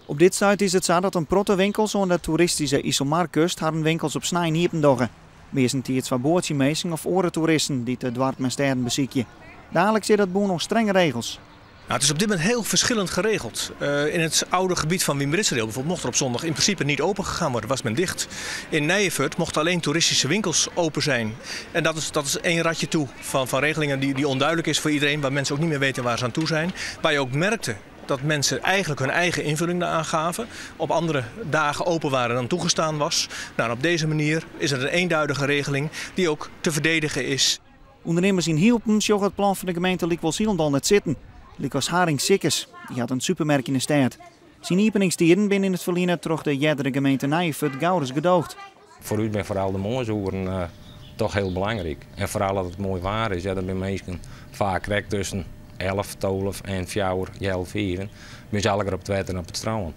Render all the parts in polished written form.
Op dit stuit is it sa dat in protte winkels oan de toeristyske Iselmarkust harren winkels op snein iepen dogge. Meastentiids foar boatsjeminsken of oare toeristen dy't de doarpen en stêden besykje. Daliks is dat bûn oan strenge regels. Nou, het is op dit moment heel verschillend geregeld. In het oude gebied van Wymbritseradiel bijvoorbeeld mocht er op zondag in principe niet open gegaan worden, was men dicht. In Nijefurd mochten alleen toeristische winkels open zijn. En dat is één ratje toe van regelingen die onduidelijk is voor iedereen, waar mensen ook niet meer weten waar ze aan toe zijn. Waar je ook merkte dat mensen eigenlijk hun eigen invulling daaraan gaven. Op andere dagen open waren dan toegestaan was. Nou, en op deze manier is het een eenduidige regeling die ook te verdedigen is. Undernimmers yn Hylpen sjogge it plan fan de gemeente lykwols hielendal net sitten. Lykas Haring Sikkes, dy hat in supermerk yn de stêd. Syn iepeningstiden binne yn it ferline troch de eardere gemeente Nijefurd gauris gedoogd. Foar ús binne foaral de moarnsoeren toch hiel belangryk. En foaral as it moai waar is, ja, dan binne minsken faak krekt tusken 11, 12 en 4, 4.30. Binne se allegear op it wetter en op it strân.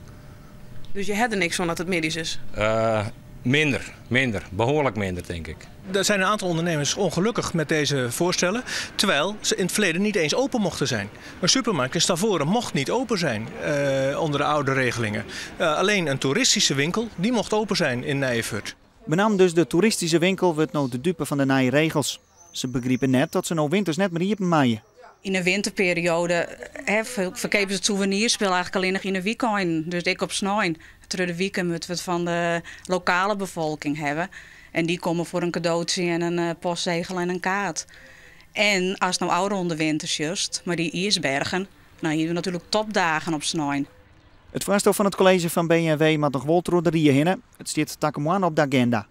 Dus je hebt er niks van dat it middeis is? Minder, minder, behoarlik minder, tink ik. Er zijn een aantal ondernemers ongelukkig met deze voorstellen, terwijl ze in het verleden niet eens open mochten zijn. Een supermarkt in Stavoren mocht niet open zijn onder de oude regelingen. Alleen een toeristische winkel, die mocht open zijn in Nijefurd. Benammen dus de toeristyske winkel wurdt no de dupe fan de nije regels. Se begripe net dat se no winters net mear iepen meie. Yn de winterperioade, hè, ferkeapje se it souvenirspul eigentlik allinnich yn de wykeinen. Dus ek op snein. Troch de wike moatte we it fan de lokale befolking hawwe. En dy komme foar in kadootsje en in postsegel en in kaart. En ast no ôfrûne de winter sjochst, mei dy iisbergen, dan hiene we natuerlik topdagen op snein. It foarstel fan it kolleezje fan B&W moat noch wol troch de rie hinne. It stiet takom moanne op de aginda.